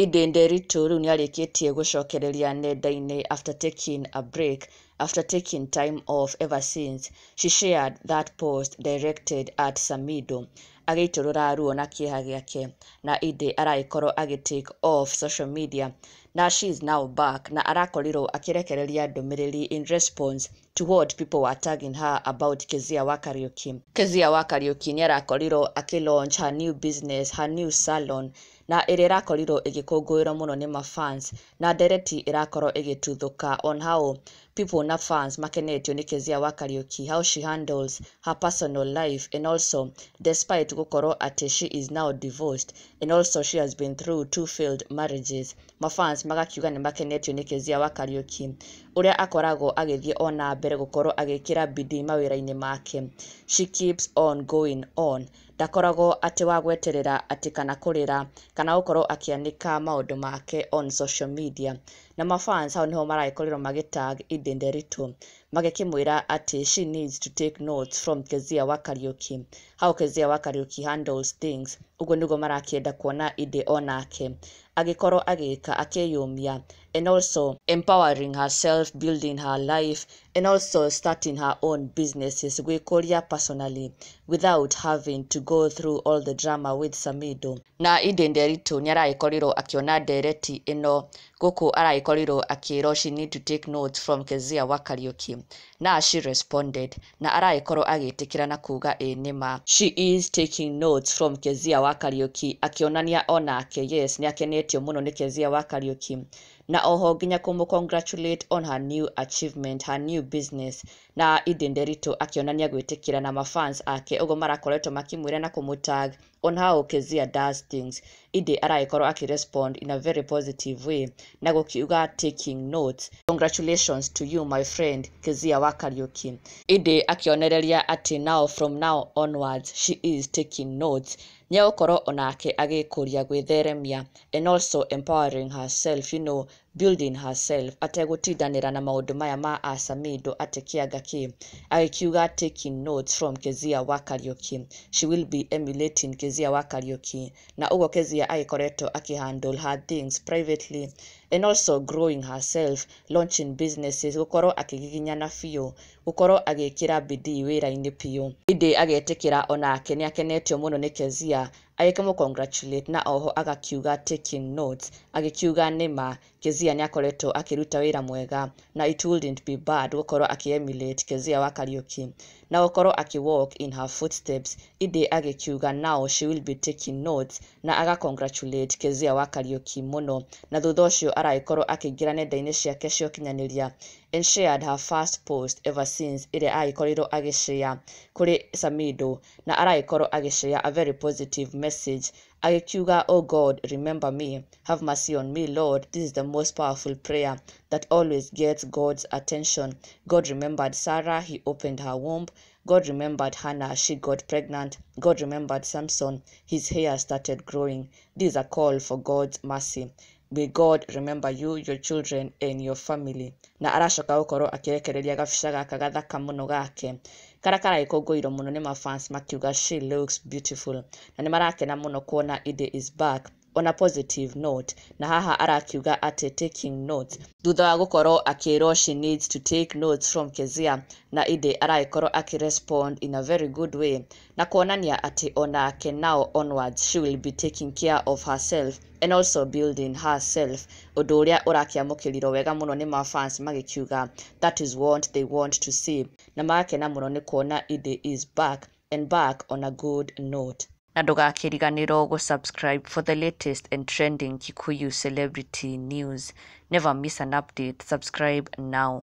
Ĩndĩ Nderitu rĩu nĩarĩkĩtie gũcokereria nenda-inĩ after taking a break, after taking time off ever since she shared that post directed at Samido, agĩitũrũra ruo na kĩeha gĩake. Na Ĩndĩ aragĩkorwo agĩ take off social media na she is now back, na arakorirwo akĩrekereria ndũmĩrĩri in response to what people were tagging her about Kezia wa Kariuki. Kezia wa Kariuki nĩ arakorirwo akĩ launch her new business, her new salon, na ĩrĩa ĩrakorirwo ĩgĩkũngũĩrwo mũno nĩ mafans, na ndereti ĩrakorwo ĩgĩtuthũka on how people na fans makenetio nĩ Kezia wa Kariuki, how she handles her personal life, and also despite gũkorwo atĩ she is now divorced and also she has been through two failed marriages. Mafans magakiuga nĩ makenetio nĩ Kezia wa Kariuki, ũrĩa akoragwo agĩthiĩ ona mbere gũkorwo agĩkĩra bidii mawĩra-inĩ make. She keeps on going on, ndakoragwo atĩ wa gweterera atĩ kana kũrĩra kana gũkorwo akĩanĩka maũndũ make on social media. Na mafans hau niho maragĩkorirwo magĩtag Ĩndĩ Nderitu, magĩkĩmwĩra atĩ she needs to take notes from Kezia wa Kariuki, how Kezia wa Kariuki handles things. Ũguo nĩguo marakĩenda kuona Ĩndĩ onake agĩkorwo agĩka, akĩyũmia and also empowering herself, building her life and also starting her own businesses, gwĩkũria personally without having to go through all the drama with Samido. Na Ĩndĩ Nderitu nĩ aragĩkorirwo akĩona ndereti ĩno gũkũ aragĩkorirwo akĩrwo she need to take notes from Kezia wa Kariuki, na she responded na aragĩkorwo agĩtĩkĩra na kuga ĩ nĩma, she is taking notes from Kezia wa Kariuki, akĩonania onake yes, nĩ akenetio mũno nĩ Kezia wa Kariuki, na oho nginya kũmũ congratulate on her new achievement, her new business. Na Ĩndĩ Nderitu akĩonania gwĩtĩkĩra na mafans ake ũguo marakoretwo makĩmwĩra na kũmũtag on how Kezia does things. Ĩndĩ aragĩkorwo akĩrespond in a very positive way na gũkiuga taking notes, congratulations to you, my friend Kezia wa Kariuki. Ĩndĩ akĩonereria atĩ now, from now onwards, she is taking notes, nĩegũkorwo onake agĩkũria, gwĩtheremia and also empowering herself, building herself, ategũtindanĩra na maũndũ maya ma Asamido atĩ kĩanga kĩ. Agĩkiuga taking notes from Kezia wa Kariuki, she will be emulating Kezia wa Kariuki, na ũguo Kezia agĩkoretwo akĩhandle her things privately and also growing herself, launching businesses, gũkorwo akĩgiginyana biũ, gũkorwo agĩkĩra bidii wĩra-inĩ biũ. Ĩndĩ agetĩkĩra onake nĩ akenetio mũno nĩ Kezia, agĩkĩmũ congratulate na oho agakiuga taking notes, agĩkiuga nĩma Kezia nĩ akoretwo akĩruta wĩra mwega na it wouldn't be bad gũkorwo akĩ-emulate Kezia wa Kariuki na gũkorwo akĩ walk in her footsteps. Ĩndĩ agĩkiuga now she will be taking notes na aga congratulate Kezia wa Kariuki mũno. Na thutha ũcio aragĩkorwo akĩingĩra nenda-inĩ ciake cia ũkinyanĩria and shared her first post ever since ĩrĩa agĩkorirwo agĩshare kũrĩ Samido, na aragĩkorwo agĩshare a very positive message agĩkiuga, "Oh God, remember me, have mercy on me, Lord. This is the most powerful prayer that always gets God's attention. God remembered Sarah, he opened her womb. God remembered Hannah, she got pregnant. God remembered Samson, his hair started growing. This is a call for God's mercy. May God remember you, your children and your family." Na aracoka gũkorwo akĩrekereria gabica gaka gathaka mũno gake karĩa karagĩkũngũĩirwo mũno nĩ mafans, makiuga she looks beautiful, na nĩ marakena mũno kuona Ĩndĩ is back on a positive note. Na haha arakiuga atĩ taking notes thutha wa gũkorwo akĩrwo she needs to take notes from Kezia, na Ĩndĩ aragĩkorwo akĩrespond in a very good way na kuonania atĩ onake now onwards she will be taking care of herself and also building herself, ũndũ ũrĩa ũrakĩamũkĩrirwo wega mũno nĩ mafans, magĩkiuga that is what they want to see, na magakena mũno nĩ kuona Ĩndĩ is back and back on a good note. Na ndũgakĩriganĩrwo gũ-subscribe for the latest and trending Kikuyu celebrity news. Never miss an update. Subscribe now.